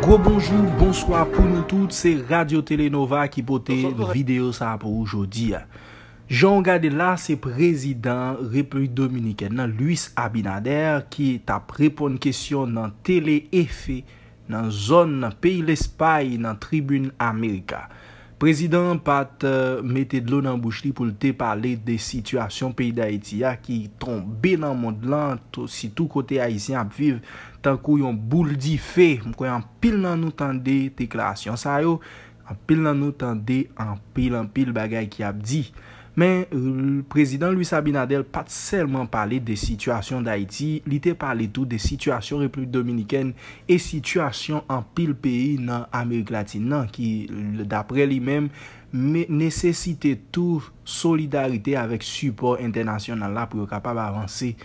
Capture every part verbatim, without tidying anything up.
Gwo bonjou, bonswa pou nou tout, se Radyo Tele Nova ki pote videyo sa a pou ou jodi a. Jan w gade la, se prezidan Repiblik Dominikèn nan, Luis Abinader, ki t ap reponn kesyon nan Tele Efe, nan zòn, nan peyi Lespay, nan tribin Amerika. Prezidan an pa t, euh, mete dlo nan bouch li pou l te pale de sitiyasyon peyi Dayiti a ki tonbe nan mond lan, tou, sitou kote Ayisyen ap viv, tankou yon boul dife. M kwè anpil nan nou tande deklarasyon sa yo, anpil nan nou tande anpil, anpil bagay ki ap di. Men, l-, prezidan Luis Abinader pa t sèlman pale de sitiyasyon Dayiti, li te pale tou de sitiyasyon Repiblik Dominikèn e sitiyasyon anpil peyi nan Amerik Latin nan, ki, l-, daprè li menm, me-, nesesite tou solidarite avèk sipò entènasyonal la pou yo kapab avanse.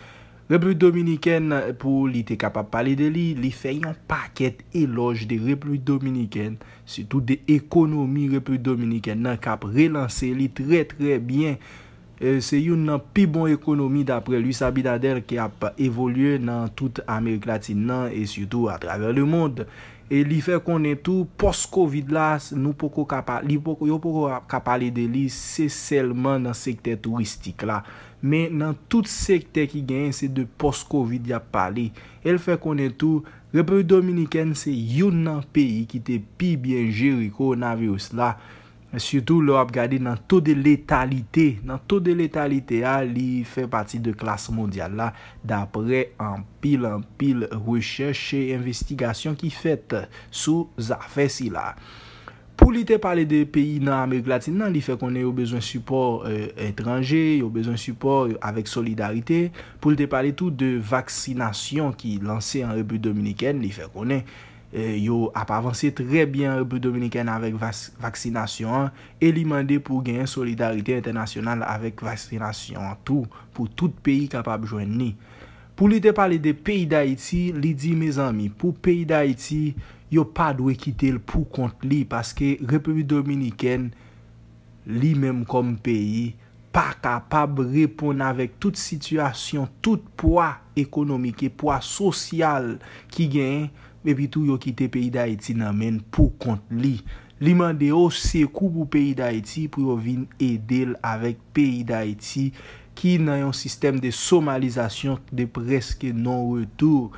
Repiblik Dominikèn, pou li te kapab pale de li, li fè yon pakèt elòj de Repiblik Dominikèn, sitou de ekonomi Repiblik Dominikèn nan k ap relanse li trè, trè byen. E, se youn nan pi bon ekonomi, daprè Luis Abinader, ki ap evolye nan tout Amerik Latin nan e sitou atravè lemond. E li fè konnen tou, pòs kovid la, s-, nou poko ka pa-, li poko, yo poko ka pale de li, se sèlman nan sektè touristik la. Men nan tout sektè ki genyen, se de pòs kovid y ap pale. E l fè konnen tou, Repiblik Dominikèn se youn nan peyi ki te pi byen jere kowonaviris la. Sitou lè w ap gade nan to de letalite. Nan to de letalite a, li fè pati de klas mondyal la, daprè anpil, anpil rechèch e envestigasyon ki fèt sou zafè sila. Pou li te pale de peyi nan Amerik Latin nan, li fè konnen yo bezwen sipò, e, etranje, yo bezwen sipò, e, avèk solidarite. Pou li te pale tou de vaksinasyon ki lanse an Repiblik Dominikèn, li fè konnen, e, yo ap avanse trè byen an Repiblik Dominikèn avèk vas-, vaksinasyon an, e li mande pou genyen solidarite entènasyonal avèk vaksinasyon an tou, pou tout peyi kapab jwenn li. Pou li te pale de peyi Dayiti, li di, mezanmi, pou peyi Dayiti, yo pa dwe kite l pou kont li, paske Repiblik Dominikèn, li menm kòm peyi, pa kapab reponn avèk tout sitiyasyon, tout pwa ekonomik e pwa sosyal ki genyen, epi tou yo kite peyi Dayiti nan men l pou kont li. Li mande osekou pou peyi Dayiti, pou yo vin ede l avèk peyi Dayiti ki nan yon sistèm de somalizasyon de prèske non retou.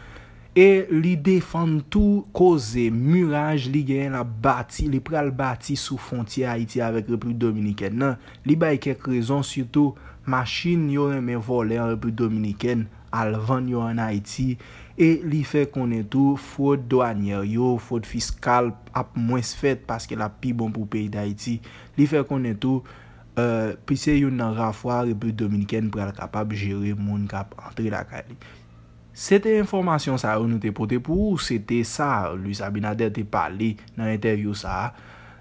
E li defann tou koze miraj li genyen l ap bati, li pral bati sou fwontyè Ayiti avèk Repiblik Dominikèn nan. Li bay kèk rezon, sitou machin yo renmen vòlè an Repiblik Dominikèn, al vann yo ann Ayiti, e li fè konnen tou fwod dwanyè yo, fwod fiskal ap mwens fèt paske l ap pi bon pou peyi Dayiti. Li fè konnen tou, e, pi se youn nan ra fwa Repiblik Dominikèn pral kapab jere moun k ap antre lakay li. Se te enfòmasyon sa yo nou te pote pou ou, se te sa Luis Abinader te pale nan entèvyou sa a.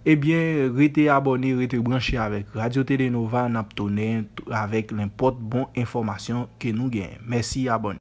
Ebyen, rete abòne, rete branche avèk Radyo Tele Nova, n ap tounen t-, avèk nenpòt bon enfòmasyon ke nou genyen. Mèsi, abòne.